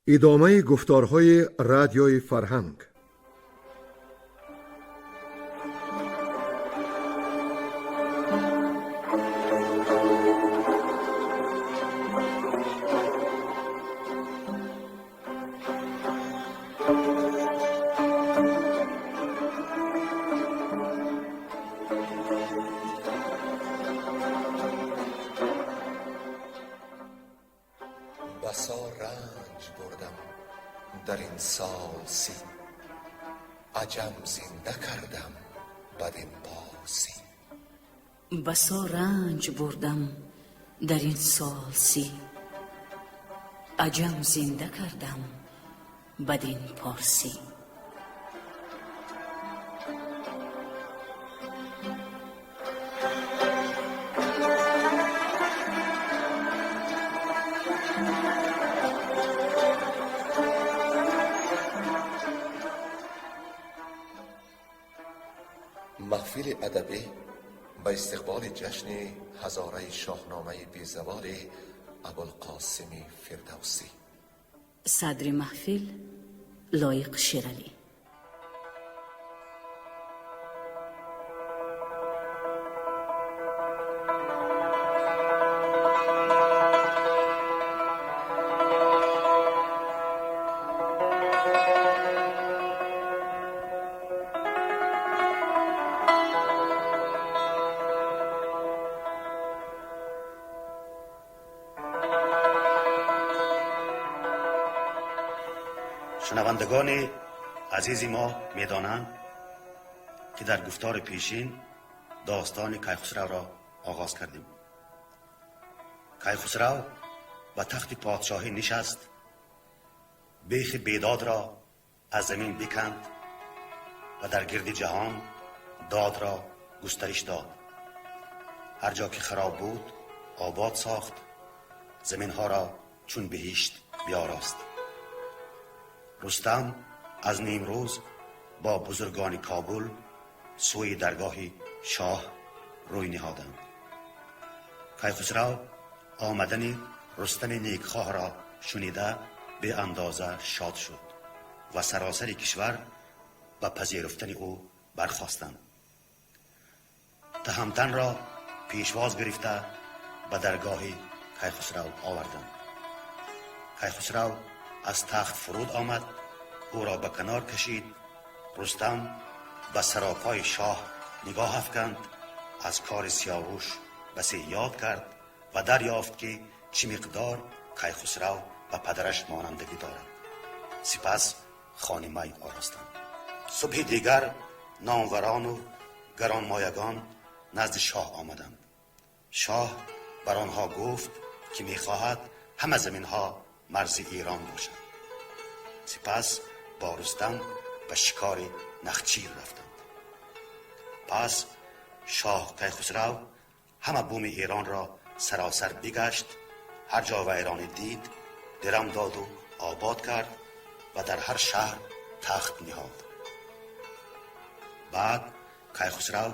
Идомаи гуфторҳои радиои фарҳанг. بسا رنج بردم در این سال 30، عجم زنده کردم بدین پارسی. بسا رنج بردم در این سال 30، عجم زنده کردم بدین پارسی. Маҳфили адабӣ ба истиқболи ҷашни ҳазораи шоҳномаи безаволи Абулқосими Фирдавсӣ. Садри маҳфил Лоиқ Шералӣ. Шунавандагони азизи мо медонанд, ки дар гуфтори пешин достони Кайхусравро оғоз кардем. Кайхусрав ба тахти подшоҳӣ нишаст, бехи бедодро аз замин биканд ва дар гирди ҷаҳон додро густариш дод. Ҳар ҷо ки хароб буд, обод сохт, заминҳоро чун биҳишт биёрост. Рустам аз нимрӯз бо бузургони Кобул сӯи даргоҳи шоҳ рӯй ниҳоданд. Кайхусрав омадани Рустами некхоҳро шунида беандоза шод шуд ва саросари кишвар ба пазируфтани ӯ бархостанд. Таҳамтанро пешвоз гирифта ба даргоҳи Кайхусрав оварданд. Кайхусрав аз тахт фуруд омад, ӯро ба канор кашид. Рустам ба саропои шоҳ нигоҳ афканд, аз кори Сиёвуш басе ёд кард ва дарёфт, ки чӣ миқдор Кайхусрав ба падараш монандагӣ дорад. Сипас хони май оростанд. Субҳи дигар номварону гаронмоягон назди шоҳ омаданд. Шоҳ бар онҳо гуфт, ки мехоҳад ҳама заминҳо марзи Эрон бошад. Сипас бо Рустам ба шикори нахчир рафтанд. Пас шоҳ Кайхусрав ҳама буми Эронро саросар бигашт, ҳар ҷо вайронӣ дид, дирам доду обод кард ва дар ҳар шаҳр тахт ниҳод. Баъд Кайхусрав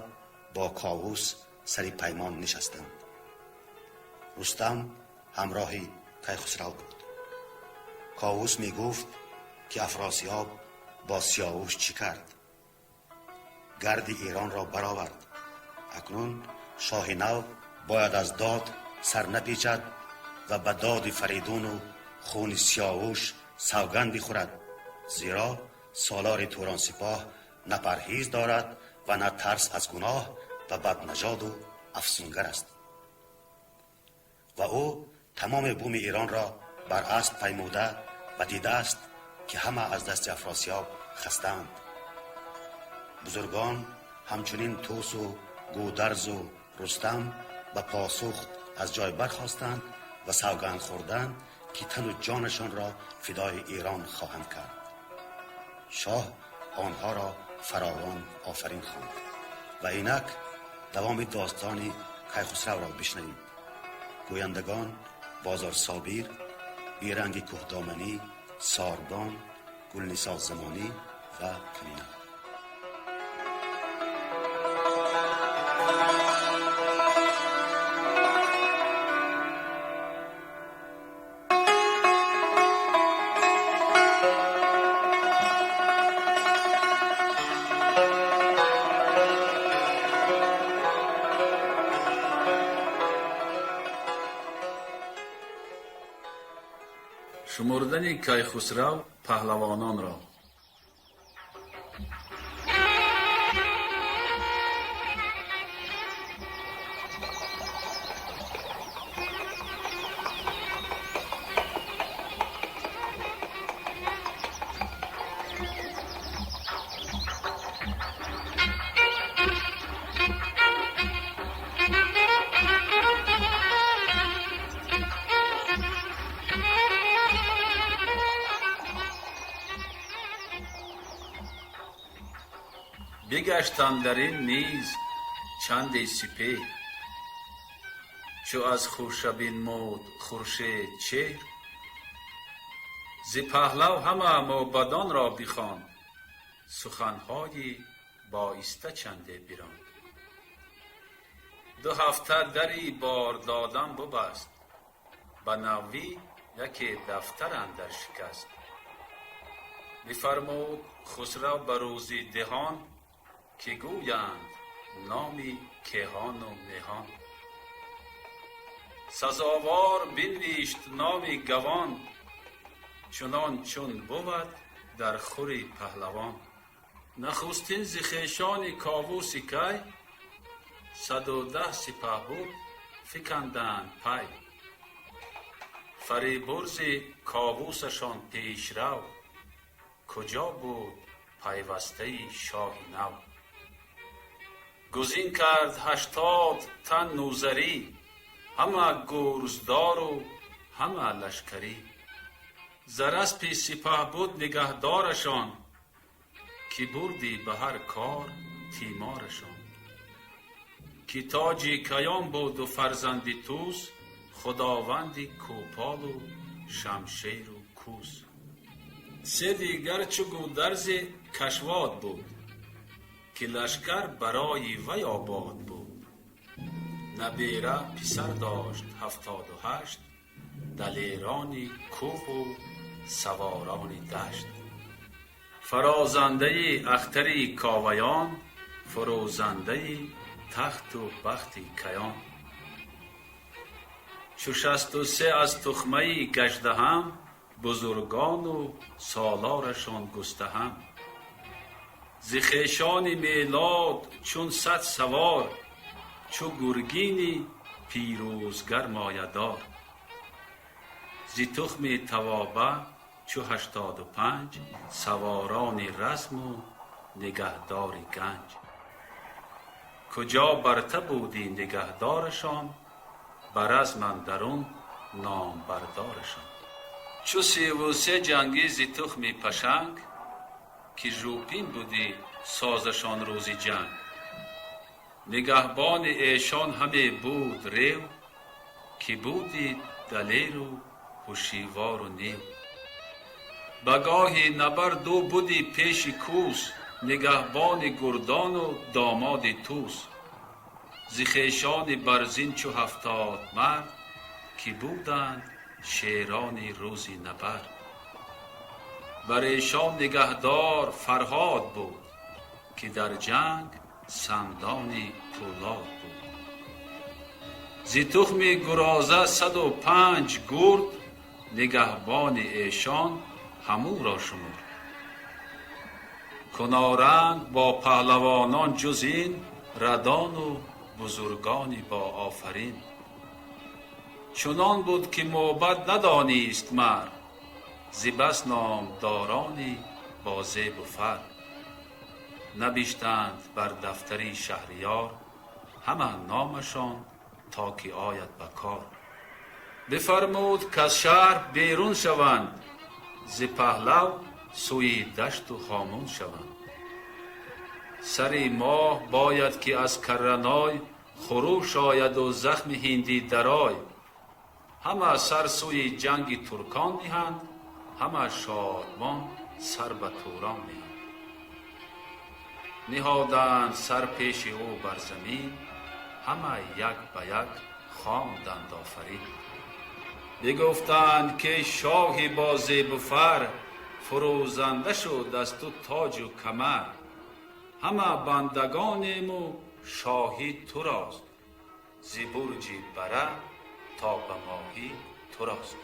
бо Ковус сари паймон нишастанд. Рустам ҳамроҳи Кайхусрав буд. Ковус мегуфт, ки Афросиёб бо Сиёвуш чӣ кард? Гарди Эронро баровард. Акнун шоҳи нав бояд аз дод сар напечад ва ба доди Фаридуну хуни Сиёвуш савганд бихӯрад, зеро солори Турон-сипоҳ на парҳез дорад ва на тарс аз гуноҳ ва баднажоду афсунгар аст. Ва ӯ тамоми буми Эронро бар асп паймуда ва дидааст, ки ҳама аз дасти Афросиёб хастаанд. Бузургон ҳамчунин Тӯсу Гӯдарзу Рустам ба посух аз ҷой бархостанд ва савганд хӯрданд, ки тану ҷонашонро фидои Эрон хоҳанд кард. Шоҳ онҳоро фаровон офарин хонд. Ва инак давоми достони Кайхусравро бишнавید. Гӯяндагон: Бозор Собир, Беранги Кӯҳдоманӣ, Сорбон, Гулнисо Замонӣ ва Камина. Шумурдани Кайхусрав паҳлавононро. Бигаштам дар ин низ чанде сипеҳр, чу аз хӯша бинмуд хуршед чеҳр, зи паҳлав ҳама мӯбадонро бихонд, суханҳои боиста чанде биронд. Ду ҳафта дари бор додан бубаст, ба навӣ яке дафтар андар шикаст. Бифармуд Хусрав ба рӯзи деҳон, ки гӯянд номи кеҳону меҳон. Сазовор бинвишт номи гавон, чунон чун бувад дар хури паҳлавон. Нахустин зи хешони Ковуси Кай, 110 сипаҳ буд фиканданд пай. Фарибурзи Ковусашон пешрав, куҷо буд пайвастаи шоҳи нав. Гузин кард 80 тан нӯзарӣ, ҳама гурздору ҳама лашкарӣ. Зараспи сипаҳ буд нигаҳдорашон, ки бурдӣ ба ҳар кор тиморашон. Ки тоҷи каён буду фарзанди тӯз, худованди кӯполу шамшеру кӯз. Се дигар чу гӯдарзи кашвод буд, ки лашкар барои вай обод буд. Набера писар дошт 78, далерони кӯҳу саворони дашт. Фарозандаи ахтари Коваён, фурӯзандаи тахту бахти каён. Чу 63 аз тухмаи гаждаҳам, бузургону солорашон густаҳам. Зи хешони Мелод чун 100 савор, чу гургини пирӯзгар моядор. Зи тухми Тавоба чу 85, саворони разму нигаҳдори ганҷ. Куҷо барта будӣ нигаҳдорашон, ба разм андарун номбардорашон. Чу 33 ҷангӣ зи тухми Пашанг, ки жӯпин будӣ созашон рӯзи ҷанг. Нигаҳбони эшон ҳаме буд рев, ки буди далеру ҳушивору нев. Ба гоҳи набард ӯ буди пеши кӯс, нигаҳбони гурдону домоди тӯс. Зи хешони барзин чу 70 мард, ки буданд шерони рӯзи набард. Бар эшон нигаҳдор Фарҳод буд, ки дар ҷанг сандони пӯлод буд. Зи тухми Гуроза 105 гурд, нигаҳбони эшон ҳамӯро шумурд. Куноранд бо паҳлавонон ҷуз ин, радону бузургони бо офарин. Чунон буд ки мӯбад надонист мар, зи бас номдорони бо зебу фар. Набиштанд бар дафтари шаҳриёр, ҳама номашон то ки ояд ба кор. Бифармуд каз шаҳр берун шаванд, зи паҳлав сӯи дашту хомун шаванд. Сари моҳ бояд ки аз карраной, хуруш ояду захми ҳиндӣ дарой. Ҳама сар сӯи ҷанги туркон ниҳанд, ҳама шодмон сар ба Турон ниҳанд. Ниҳоданд сар пеши ӯ бар замин, ҳама як ба як хонданд офарин. Бигуфтанд ки шоҳи бо зебу фар, фурӯзанда шуд аз ту тоҷу камар. Ҳама бандагонему шоҳӣ турост, зи бурҷи бара то ба моҳӣ турост.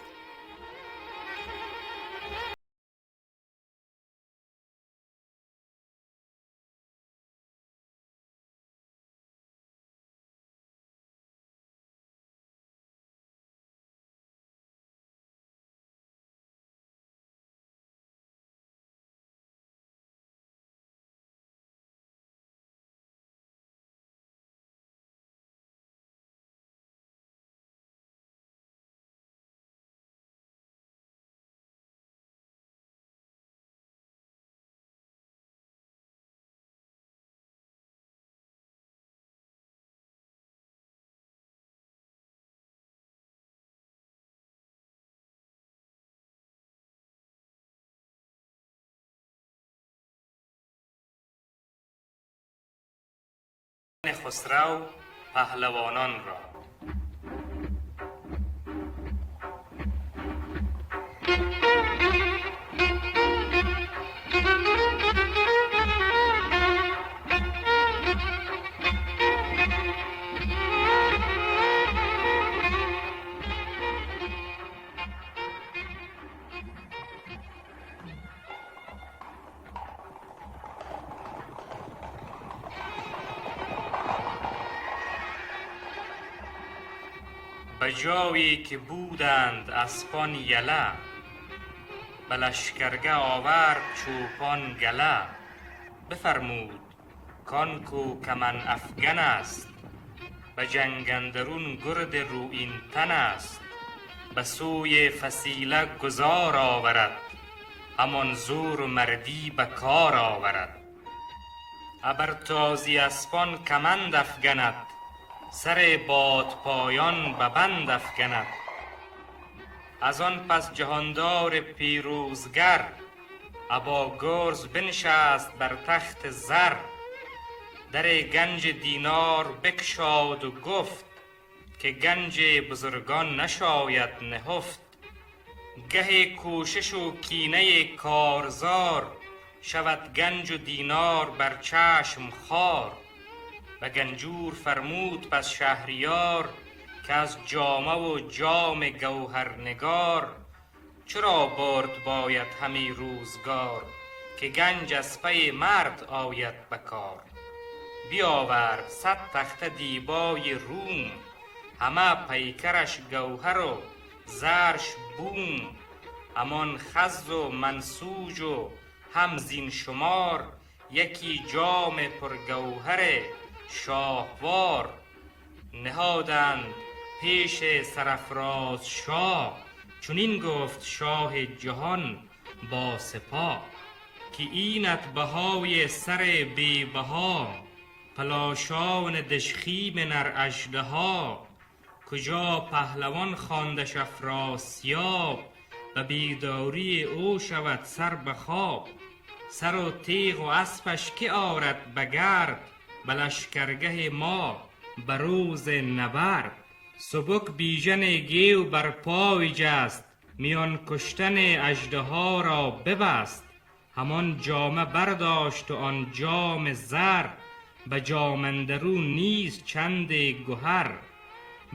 خسرو پهلوانان را. به جایی که بودند اسپان یله، به لشکرگه آورد چوپان گله. بفرمود کان کو کمن افگن است، به جنگ اندرون گرد رویین تن است. به سوی فسیله گذار آورد، همان زور و مردی به کار آورد. ابر تازی اسپان کمند افگند، سر بادپایان به بند افکند. از آن پس جهاندار پیروزگر، ابا گرز بنشست بر تخت زر. در گنج دینار بکشاد و گفت، که گنج بزرگان نشاید نهفت. گه کوشش و کینه کارزار، شود گنج و دینار بر چشم خوار. و گنجور فرمود پس شهریار، که از جامه و جام گوهرنگار. چرا برد باید همی روزگار، که گنج از پی مرد آید به کار. بیاورد 100 تخته دیبای روم، همه پیکرش گوهر و زرش بوم. همان خز و منسوج و هم زین شمار، یکی جام پرگوهر شاهوار. نهادند پیش سرافراز شاه، چنین گفت شاه جهان با سپاه. که اینت بهای سر بی بها، پلاشان دژخیم نر اژدها. کجا پهلوان خواندش افراسیاب، به بیداری او شود سر به خواب. سر و تیغ و اسپش که آرد به گرد، به لشکرگه ما به روز نبرد. سبک بیژن گیو بر پای جست، میان کشتن اژدها را ببست. همان جامه برداشت و آن جام زر، به جام اندرون نیز چند گهر.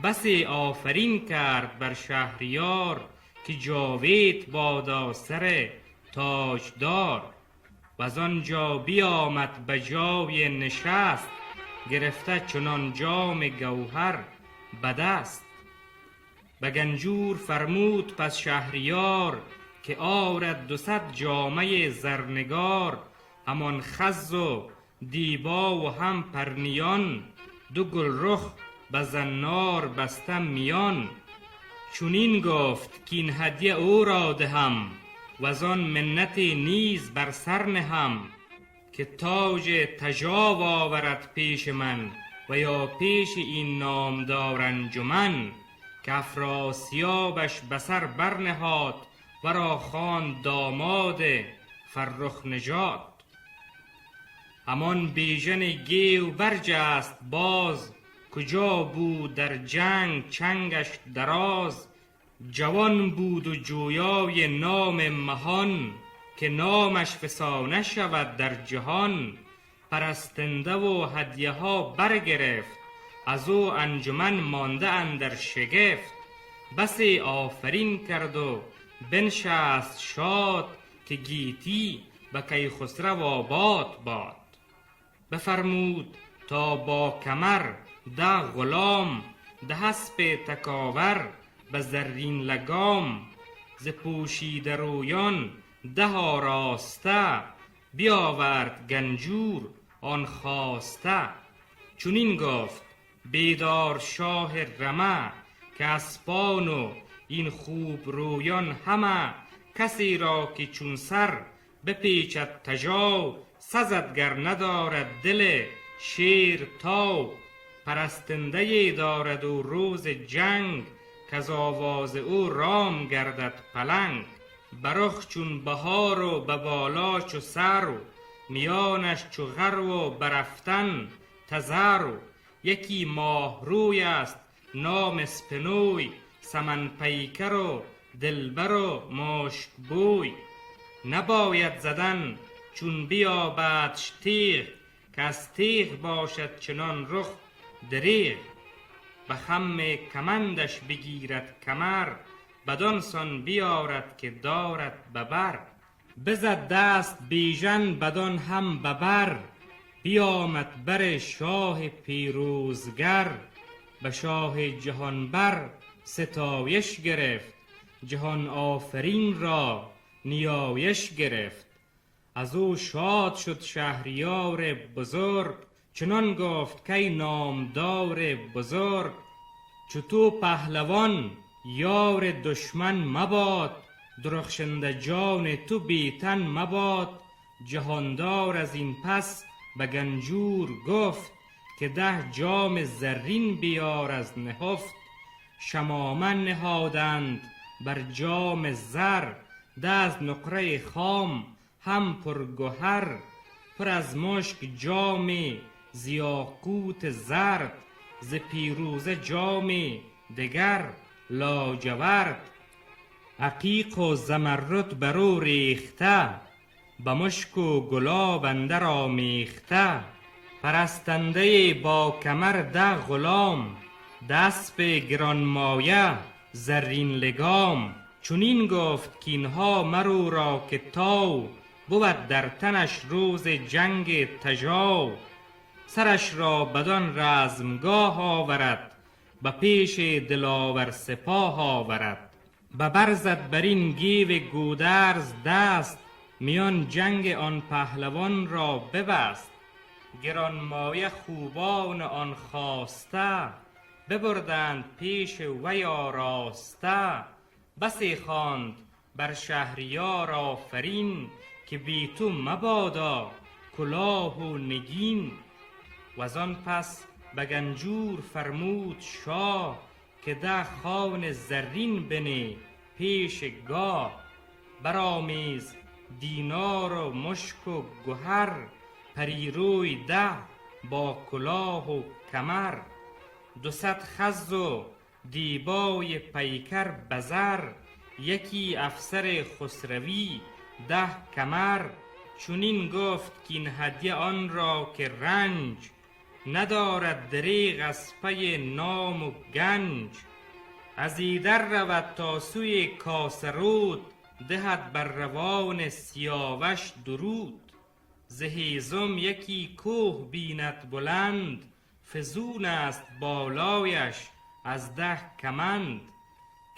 بسی آفرین کرد بر شهریار، که جاوید بادا سر تاجدار. وز آنجا بیامد به جای نشست، گرفته چنان جام گوهر به دست. به گنجور فرمود پس شهریار، که آرد 200 جامه زرنگار. همان خز و دیبا و هم پرنیان، دو گلرخ به زنار بسته میان. چنین گفت کاین هدیه او را دهم، وزان منت نیز بر سر نهم. که تاج تژاو آورد پیش من، و یا پیش این نامدار انجمن. که افراسیابش به سر برنهاد، ورا خواند داماد فرخ نژاد. همان بیژن گیو برجست باز، کجا بود در جنگ چنگش دراز. جوان بود و جویای نام مهان، که نامش فسانه شود در جهان. پرستنده و هدیه ها برگرفت، از او انجمن مانده اندر شگفت. بسی آفرین کرد و بنشست شاد، که گیتی به کیخسرو آباد باد. بفرمود تا با کمر 10 غلام، 10 اسپ تکاور به زرین لگام. ز پوشیده رویان 10 آراسته، بیاورد گنجور آن خواسته. چنین گفت بیدار شاه رمه، که اسپان و این خوب رویان همه. کسی را که چون سر بپیچد تژاو، سزد گر ندارد دل شیر تاو. پرستنده دارد و روز جنگ، کز آواز او رام گردد پلنگ. برخ چون بهار و به بالا چو سرو، میانش چو غرو و برفتن تذرو. یکی ماه روی است نام اسپنوی، سمن پیکر و دلبر و مشک بوی. نباید زدن چون بیابدش تیغ، که از تیغ باشد چنان رخ دریغ. به خم کمندش بگیرد کمر، بدان سان بیارد که دارد ببر. بزد دست بیژن بدان هم ببر، بیامد بر شاه پیروزگر. به شاه جهانبر ستایش گرفت، جهان آفرین را نیایش گرفت. از او شاد شد شهریار بزرگ، چنان گفت کای نامدار بزرگ. چو تو پهلوان یار دشمن مباد، درخشنده جان تو بی تن مباد. جهاندار از این پس به گنجور گفت، که 10 جام زرین بیار از نهفت. شمامه نهادند بر جام زر، 10 از نقره خام هم پرگهر. پر از مشک جام ز یاقوت زرد، ز پیروزه جام دگر لاجورد. عقیق و زمرد بر او ریخته، به مشک و گلاب اندر آمیخته. پرستنده با کمر 10 غلام، 10 اسپ گرانمایه زرین لگام. چنین گفت کاینها مر او را که تاو بود در تنش روز جنگ تژاو. سرش را بدان رزمگاه آورد، به پیش دلاور سپاه آورد. ببر زد بر این گیو گودرز دست، میان جنگ آن پهلوان را ببست. گرانمایه خوبان آن خواسته، ببردند پیش وی آراسته. بسی خواند بر شهریار آفرین، که بی تو مبادا کلاه و نگین. وزان پس به گنجور فرمود شاه، که 10 خوان زرین بنه پیش گاه. برآمیز دینار و مشک و گهر، پریروی 10 با کلاه و کمر. 200 خز و دیبای پیکر بزر، یکی افسر خسروی 10 کمر. چنین گفت کاین هدیه آن را که رنج ندارد دریغ از پی نام و گنج. از ایدر رود تا سوی کاسرود، دهد بر روان سیاوش درود. ز هیزم یکی کوه بیند بلند، فزون است بالایش از 10 کمند.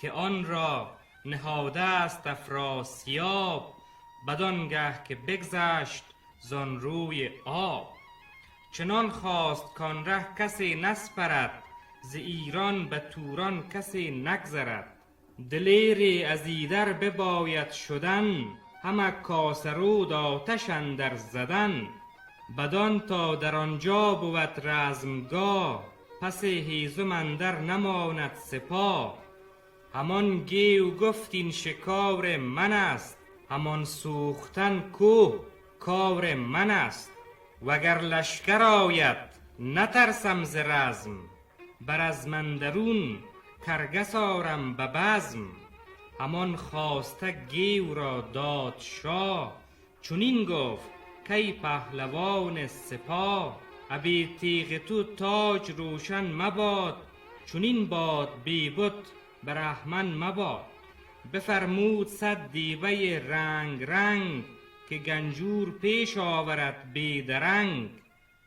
که آن را نهاده است افراسیاب، بدانگه که بگذشت زان روی آب. چنان خواست کان ره کسی نسپرد، ز ایران به توران کسی نگذرد. دلیری از ایدر بباید شدن، همه کاسرود آتش اندر زدن. بدان تا در آنجا بود رزمگاه، پس هیزم اندر نماند سپاه. همان گیو گفت این شکار من است، همان سوختن کوه کار من است. وگر لشکر آید نترسم ز رزم، بر از اندرون کرگس آرم به بزم. همان خواسته گیو را داد شاه، چنین گفت کای پهلوان سپاه. ابی تیغ تو تاج روشن مباد، چنین باد بی بت برهمن مباد. بفرمود 100 دیبه رنگ رنگ، که گنجور پیش آورد بی درنگ.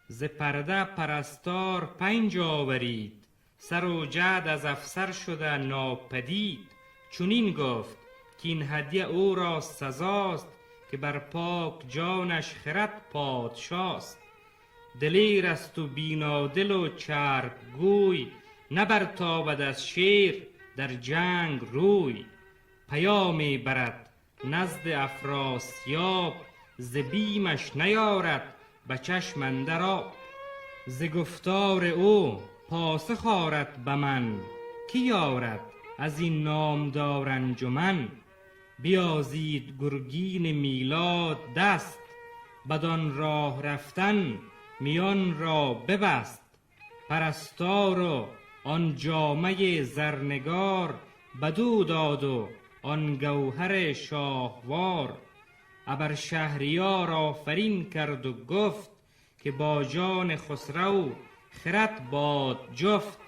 ز پرده پرستار 5 آورید، سر و جعد از افسر شده ناپدید. چنین گفت کاین هدیه او را سزاست، که بر پاک جانش خرد پادشاست. دلیر است و بینادل و چرب گوی، نبرتابد از شیر در جنگ روی. پیامی برد نزد افراسیاب، ز بیمش نیارد به چشم اندر آب. ز گفتار او پاسخ آرد به من، کی یارد از این نامدار انجمن. بیازید گرگین میلاد دست، بدان راه رفتن میان را ببست. پرستار و آن جامه زرنگار بدو داد و آن گوهر شاهوار. ابر شهریار آفرین کرد و گفت که با جان خسرو خرد باد جفت.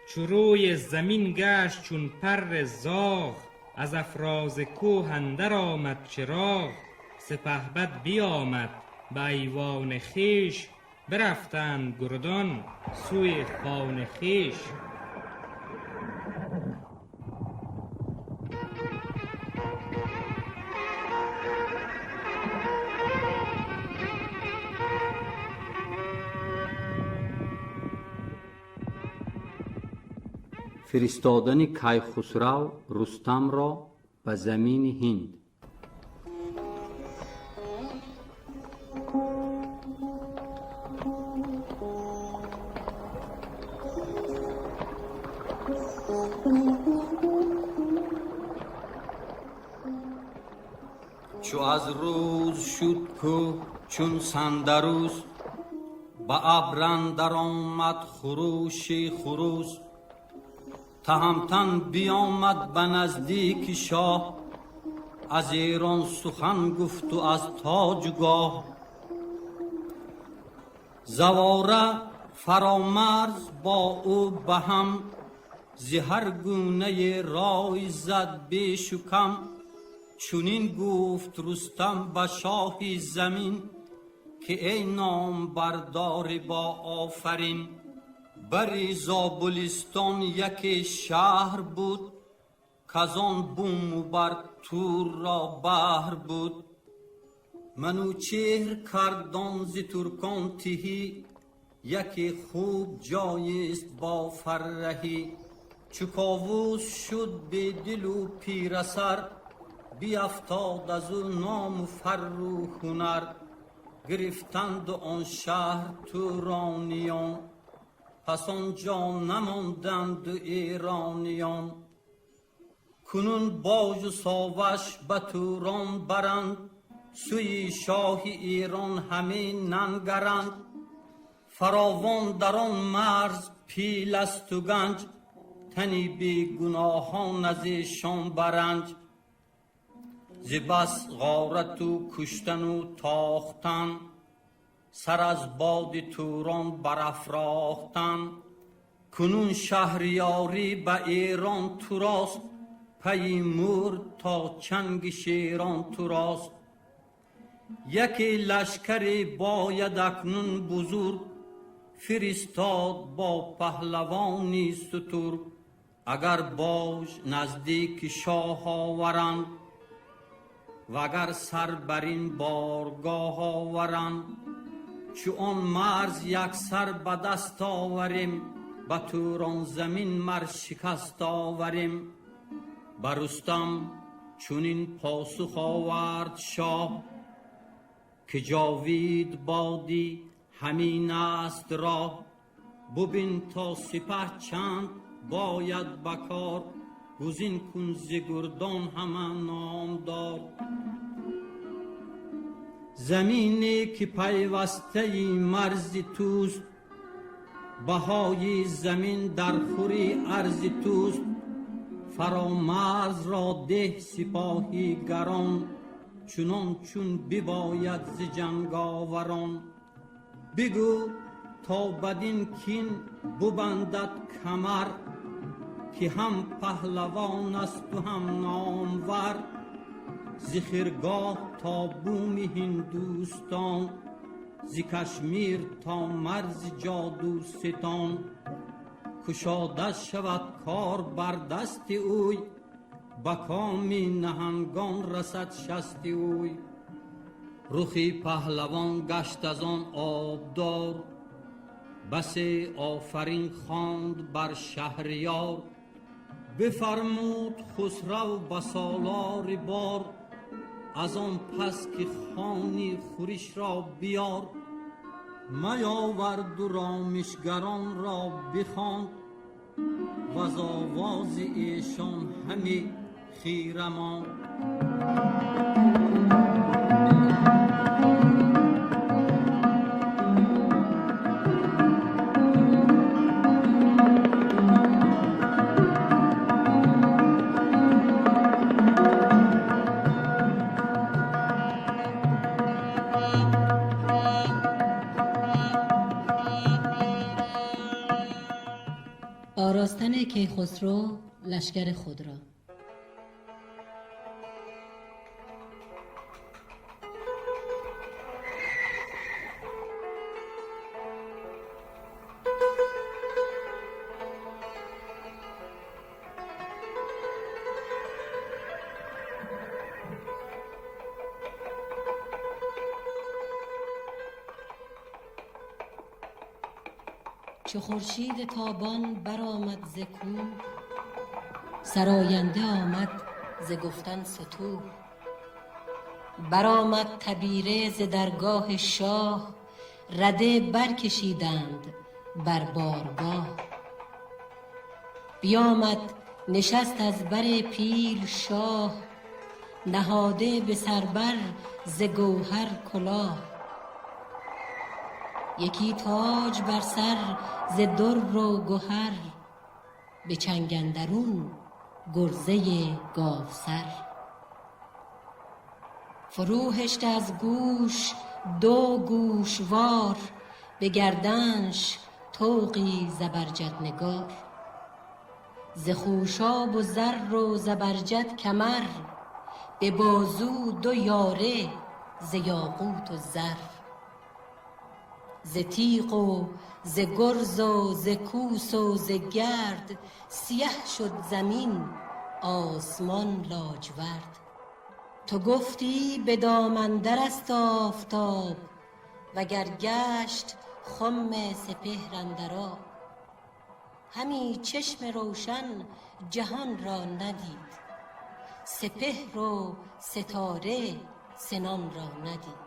چو روی زمین گشت چون پر زاغ، از افراز کوه اندر آمد چراغ. سپهبد بیامد به ایوان خویش، برفتند گردان سوی خانه خویش. Фиристодани Кайхусрав Рустамро ба замини Ҳинд. Чу аз рӯз шуд кӯҳ чун сандарӯз, ба абр андар омад хурӯши хурӯс. Таҳамтан биёмад ба наздики шоҳ, аз Эрон сухан гуфту аз тоҷгоҳ. Завора фаромарз бо ӯ ба ҳам, зи ҳар гунае рой зад бешу кам. Чунин гуфт Рустам ба шоҳи замин, ки эй номбардори бо офарин. Бари Зобулистон яке шаҳр буд, казон буму бар тур ро баҳр буд. Манучеҳр кардон зи туркон тиҳӣ, яке хуб ҷоест бо фарраҳӣ. Чу ковус шуд бедилу пирасар, биафтод аз ӯ ному фарру ҳунар. Гирифтанду он шаҳр турониён, пас он ҷо намонданду эрониён. Кунун боҷу соваш ба Турон баранд, сӯи шоҳи Эрон ҳаме нангаранд. Фаровон дар он марз пил асту ганҷ, тани бегуноҳон аз эшон баранҷ. Зи бас ғорату куштану тохтан, сар аз боди Турон барафрохтан. Кунун шаҳриёрӣ ба Эрон турост, пайи мур то чанги шерон турост. Яке лашкаре бояд акнун бузург, фиристод бо паҳлавони сутур. Агар боҷ наздики шоҳ оваранд, вагар сар бар ин боргоҳ оваранд. Чу он марз яксар ба даст оварем, ба Турон замин мар шикаст оварем. Ба Рустам чунин посух овард шоҳ, ки ҷовид бодӣ ҳамин аст роҳ. Бубин то сипаҳ чанд бояд ба кор, гузин кун зи гурдон ҳама номдор. Замине ки пайвастаи марзи туст, баҳои замин дар хури арзи туст. Фаромарзро деҳ сипоҳи гарон, чунон чун бибояд зи ҷанговарон. Бигӯ то бадин кин бубандад камар, ки ҳам паҳлавон асту ҳам номвар. Зи хиргоҳ то буми Ҳиндустон, зи Кашмир то марзи ҷодуситон. Кушода шавад кор бар дасти ӯй, ба коми наҳангон расад шасти ӯй. Рухи паҳлавон гашт аз он обдор, басе офарин хонд бар шаҳриёр. Бифармуд Хусрав ба солори бор, аз он пас ки хони хӯришро биёр. Меоварду ромишгаронро бихонд, ваз овози эшон ҳаме хира монд. Ёфтани Кайхусро лашкари худро. چو خورشید تابان برآمد ز کوه، سراینده آمد ز گفتن ستوه. برآمد تبیره ز درگاه شاه، رده برکشیدند بر بارگاه. بیامد نشست از بر پیل شاه، نهاده به سر بر ز گوهر کلاه. یکی تاج بر سر ز در و گهر، به چنگ اندرون گرزه گاوسر. فرو هشته از گوش دو گوشوار، به گردنش طوقی زبرجد نگار. ز خوشاب و زر و زبرجد کمر، به بازو دو یاره ز یاقوت و زر. ز تیغ و ز گرز و ز کوس و ز گرد، سیه شد زمین آسمان لاجورد. تو گفتی به دام اندر است آفتاب، وگر گشت خم سپهر اندر آب. همی چشم روشن جهان را ندید، سپهر و ستاره سنان را ندید.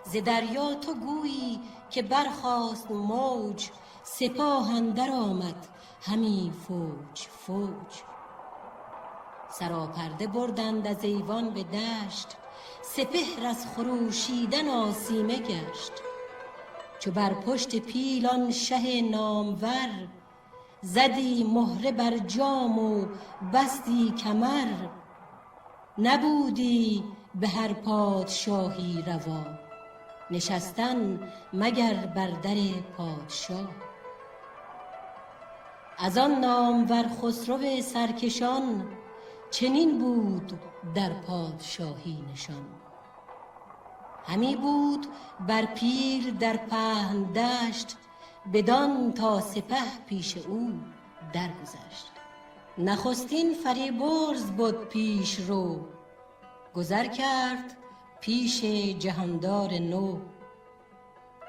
ز دریا تو گویی که برخاست موج، سپاه اندر آمد همی فوج فوج. سراپرده بردند از ایوان به دشت، سپهر از خروشیدن آسیمه گشت. چو بر پشت پیل آن شه نامور، زدی مهره بر جام و بستی کمر. نبودی به هر پادشاهی روا، نشستن مگر بر در پادشاه. از آن نامور خسرو سرکشان، چنین بود در پادشاهی نشان. همی بود بر پیل در پهن دشت، بدان تا سپه پیش او درگذشت. نخستین فریبرز بد پیش رو، گذر کرد پیش جهاندار نو.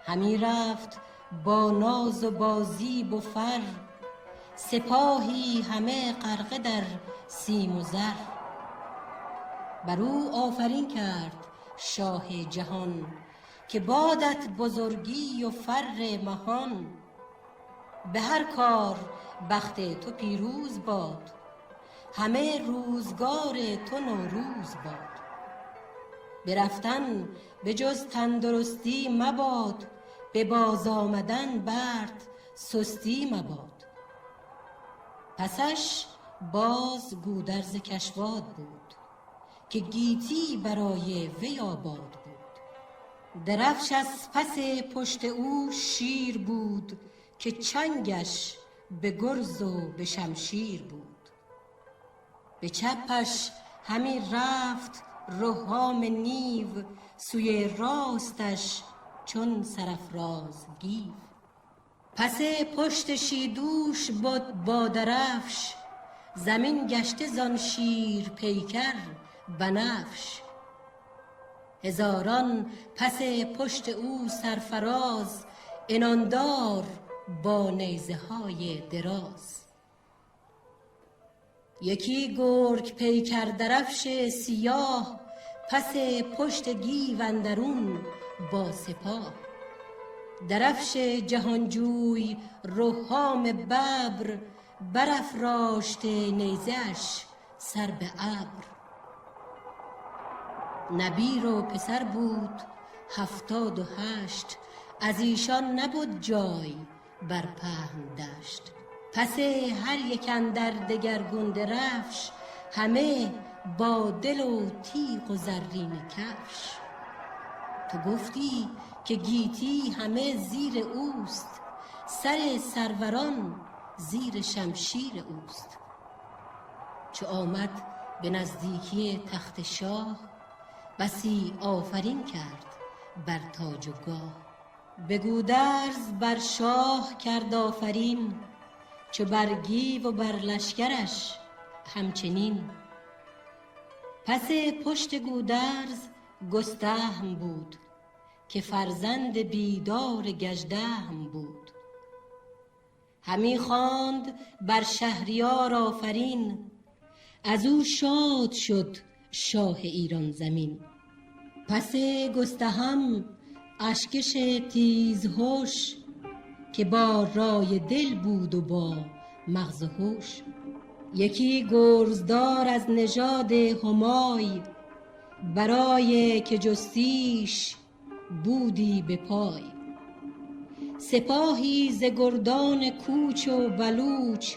همی رفت با ناز و با زیب و فر، سپاهی همه غرقه در سیم و زر. بر او آفرین کرد شاه جهان، که بادت بزرگی و فر مهان. به هر کار بخت تو پیروز باد، همه روزگار تو نوروز باد. برفتن به جز تندرستی مباد، به باز آمدن برد سستی مباد. پسش باز گودرز کشواد بود، که گیتی برای وی آباد بود. درفش از پس پشت او شیر بود، که چنگش به گرز و به شمشیر بود. به چپش همی رفت رهام نیو، سوی راستش چون سرافراز گیو. پس پشت شیدوش بد با درفش، زمین گشته زان شیر پیکر بنفش. هزاران پس پشت او سرفراز، عناندار با نیزه های دراز. یکی گرگ پیکر درفش سیاه، پس پشت گیو اندرون با سپاه. درفش جهانجوی رهام ببر، برافراشته نیزه اش سر به ابر. نبیر و پسر بود 78، از ایشان نبد جای بر پهن دشت. پس هر یک اندر دگرگون درفش، همه با دل و تیغ و زرین کفش. تو گفتی که گیتی همه زیر اوست، سر سروران زیر شمشیر اوست. چو آمد به نزدیکی تخت شاه، بسی آفرین کرد بر تاج و گاه. به گودرز بر شاه کرد آفرین، چو بر گیو و بر لشکرش همچنین. پس پشت گودرز گستهم بود، که فرزند بیدار گژدهم بود. همی خواند بر شهریار آفرین، از او شاد شد شاه ایران زمین. پس گستهم اشکش تیزهوش، که با رای دل بود و با مغز هوش. یکی گرزدار از نژاد همای، برای که جستیش بودی به پای. سپاهی ز گردان کوچ و بلوچ،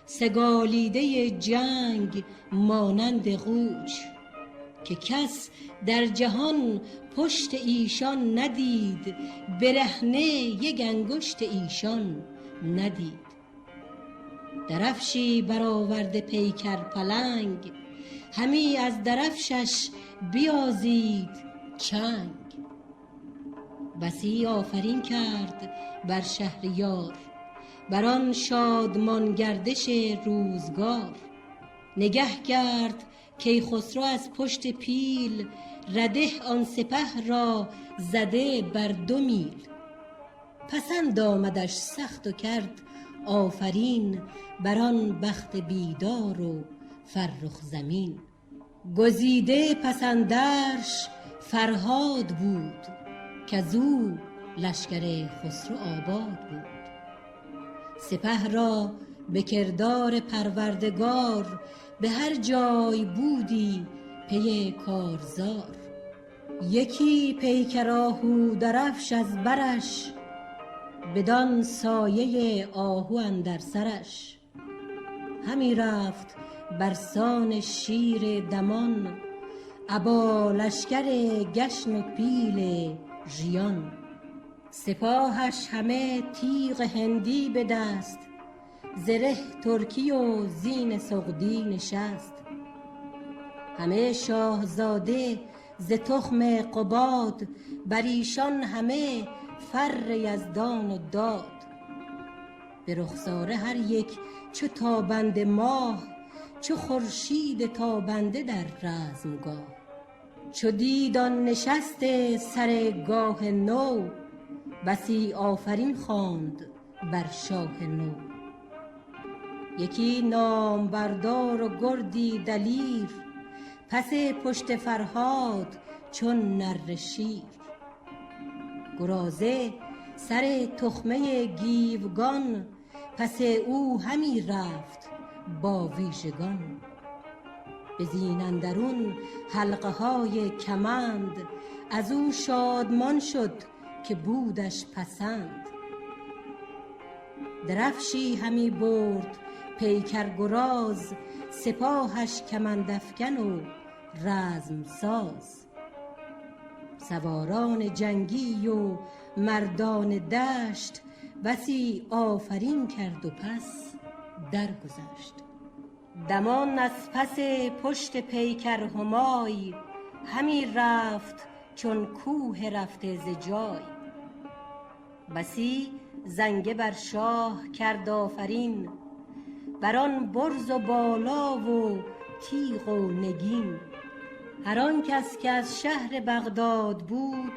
سگالیده جنگ مانند قوچ. که کس در جهان پشت ایشان ندید، برهنه یک انگشت ایشان ندید. درفشی برآورده پیکر پلنگ، همی از درفشش بیازید چنگ. بسی آفرین کرد بر شهریار، بر آن شادمان گردش روزگار. نگه کرد کیخسرو از پشت پیل، رده آن سپه را زده بر دو میل. پسند آمدش سخت و کرد آفرین، بر آن بخت بیدار و فرخ زمین. گزیده پس اندرش فرهاد بود، کزو لشکر خسرو آباد بود. سپه را به کردار پروردگار، به هر جای بودی پی کارزار. یکی پیکر آهو درفش از برش، بدان سایه آهو اندر سرش. همی رفت برسان شیر دمان، ابا لشکر گشن و پیل ژیان. سپاهش همه تیغ هندی به دست، زره ترکی و زین سغدی نشست. همه شاهزاده ز تخم قباد، بر ایشان همه فر یزدان و داد. به رخساره هر یک چو تابنده ماه، چو خورشید تابنده در رزمگاه. چو دید آن نشست سرگاه نو، بسی آفرین خواند بر شاه نو. یکی نامبردار و گردی دلیر، پس پشت فرهاد چون نره شیر. گرازه سر تخمه گیوگان، پس او همی رفت با ویژگان. به زین اندرون حلقه های کمند، از او شادمان شد که بودش پسند. درفشی همی برد پیکر گراز، سپاهش کمند افکن و رزم ساز. سواران جنگی و مردان دشت، بسی آفرین کرد و پس درگذشت. دمان از پس پشت پیکر همای، همی رفت چون کوه رفته ز جای. بسی زنگه بر شاه کرد آفرین، بر آن برز و بالا و تیغ و نگین. هر آن کس که از شهر بغداد بود،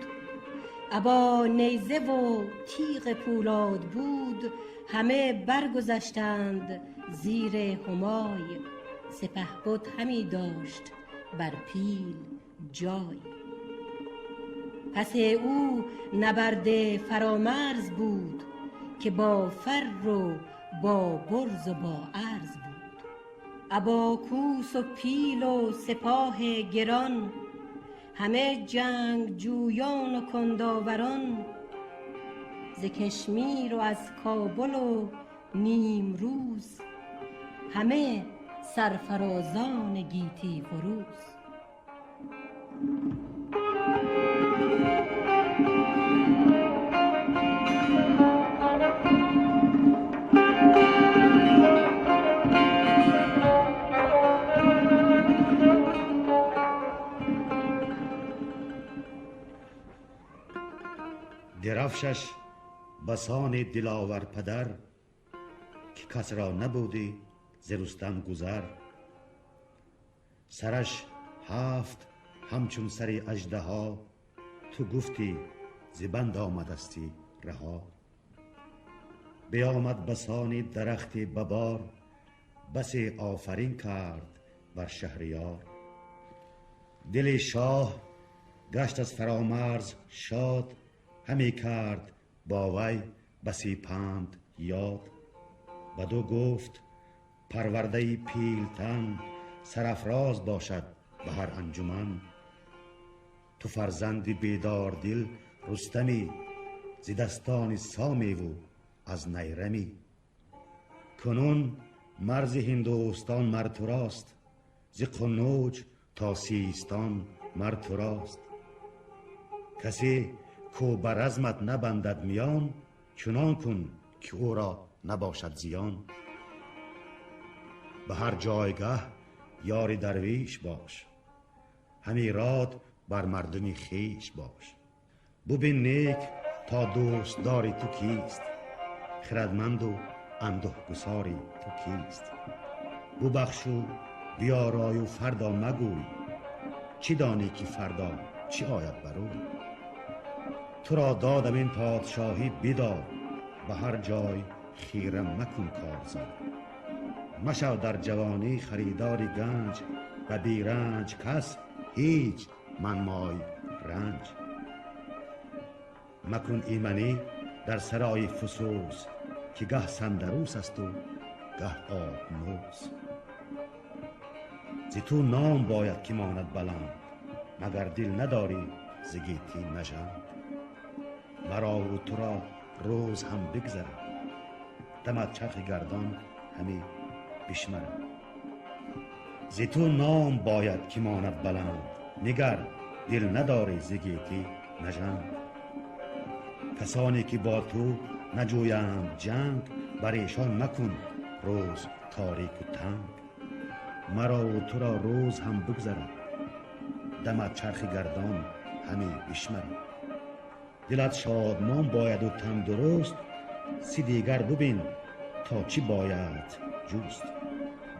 ابا نیزه و تیغ پولاد بود. همه برگذشتند زیر همای، سپهبد همی داشت بر پیل جای. پس او نبرد فرامرز بود، که با فر و با برز و با ارز بود. ابا کوس و پیل و سپاه گران، همه جنگ جویان و کنداوران. ز کشمیر و از کابل و نیمروز، همه سرفرازان گیتی فروز. Дирафшаш басони диловар падар, ки кас ро набуди зи Рустам гузар. Сараш ҳафт ҳамчун сари аждаҳо, ту гуфтӣ зи банд омадасти раҳо. Биомад басони дарахти бабор, басе офарин кард бар шаҳриёр. Дили шоҳ гашт аз Фаромарз шод, ҳаме кард бо вай басе панд ёд. Баду гуфт: парвардаи пилтан сарафроз бошад ба ҳар анҷуман. Ту фарзанди бедордил Рустамӣ, зи дастони Сомеву аз Найрамӣ. Кунун марзи Ҳиндустон мар турост, зи Қуннуҷ то Систон мар турост. Касе ку ба размат набандад миён, чунон кун ки ӯро набошад зиён. Ба ҳар ҷойгаҳ ёри дарвиш бош, ҳами род бар мардуми хеш бош. Бубин нек то дӯстдори ту кист, хирадманду андӯҳгусори ту кист. Бубахшу биёрою фардо магӯй, чӣ донӣ ки фардо чӣ ояд бар ӯй. Туро додам ин подшоҳӣ бидор, ба ҳар ҷой хира макун корзор. Машав дар ҷавонӣ харидори ганҷ, ба биранҷ кас ҳеҷ манмой ранҷ. Макун иманӣ дар сарои фусус, ки гаҳ сандарус асту гаҳ обнӯс. Зи ту ном бояд ки монад баланд, магар дил надорӣ зи гетӣ нажанд. Марову туро рӯз ҳам бигзарад, дамад чархи гардон ҳаме бишмарад. Зи ту ном бояд ки монад баланд, нигар дил надорӣ зи гетӣ нажанд. Касоне ки бо ту наҷӯянд ҷанг, бар эшон макун рӯз торику танг. Марову туро рӯз ҳам бигзарад, дамад чархи гардон ҳаме бишмарад. Дилат шодмон бояду тандуруст, си дигар бубин то чӣ бояд ҷуст.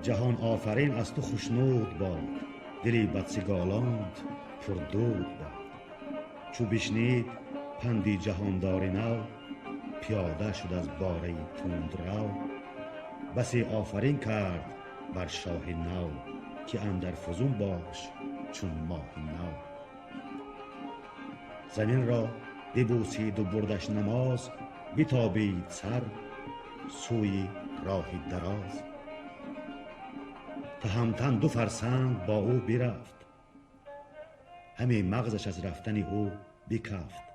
Ҷаҳон офарин аз ту хушнуд бод, дили бадсиголонт пурдуд бод. Чу бишнид панди ҷаҳондори нав, пиёда шуд аз бораи тундрав. Басе офарин кард бар шоҳи нав, ки андар фузун бош чун моҳи нав. Заминро бибӯсиду бурдаш намоз, битобид сар сӯи роҳи дароз. Таҳамтан ду фарсанг бо ӯ бирафт, ҳаме мағзаш аз рафтани ӯ бикафт.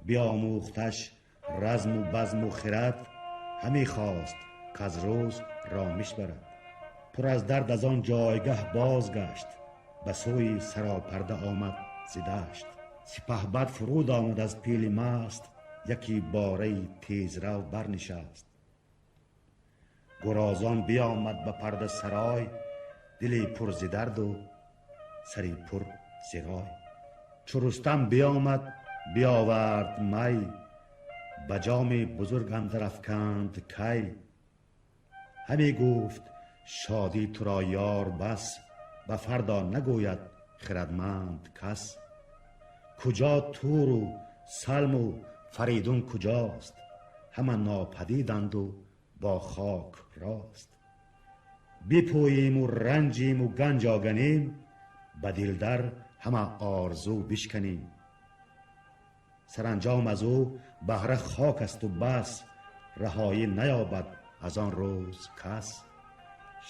Биомӯхташ разму базму хирад, ҳаме хост каз рӯз ромиш барад. Пур аз дард аз он ҷойгаҳ бозгашт, ба сӯи саропарда омад зи дашт. Сипаҳбад фуруд омад аз пили маст, яки бораи тезрав барнишаст. Гурозон биомад ба парда сарой, дили пур зи дарду сари пур зи рой. Чу Рустам биомад биовард май, ба ҷоми бузург андар афканд кай. Ҳаме гуфт: шодӣ туро ёр бас, ба фардо нагӯяд хирадманд кас. Куҷо Туру Салму Фаридун куҷост, ҳама нопадиданду бо хок рост. Бипӯему ранҷиму ганҷ оганем, ба дилдар ҳама орзу бишканем. Саранҷом аз ӯ баҳра хок асту бас, раҳоӣ наёбад аз он рӯз кас.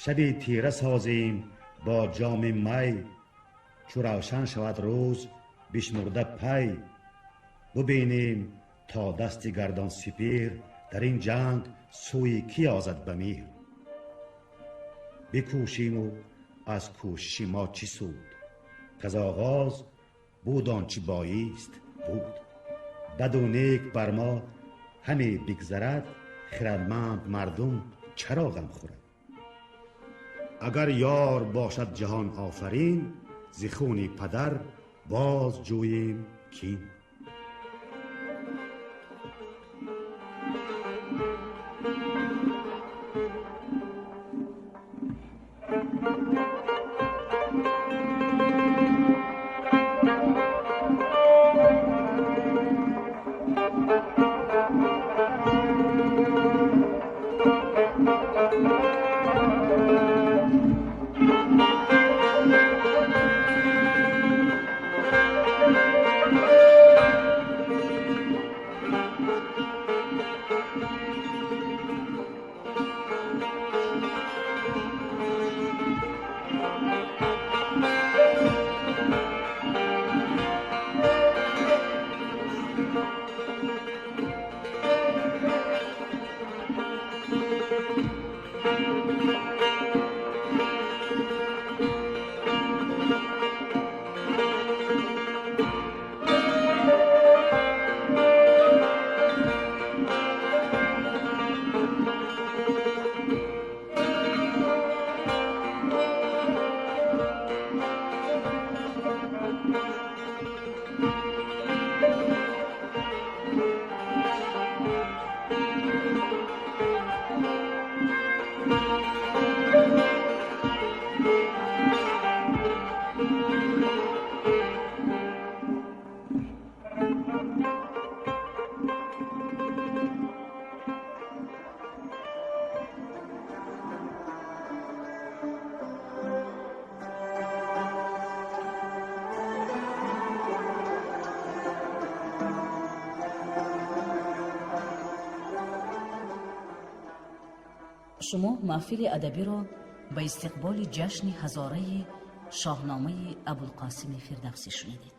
Шаби тира созем бо ҷоми май, чу равшан шавад рӯз бишмурда пай. Бубинем то дасти гардон сипир, дар ин ҷанг сӯи кӣ озад ба меҳр. Бикӯшиму аз кӯшиши мо чӣ суд, каз оғоз буд он чӣ боист буд. Баду нек бар мо ҳаме бигзарад, хирадманд мардум чаро ғам хӯрад. Агар ёр бошад ҷаҳон офарин, зи хуни падар боз ҷӯем кин. Шумо маҳфили адабиро ба истиқболи ҷашни ҳазораи Шоҳномаи Абулқосими Фирдавсӣ шунидед.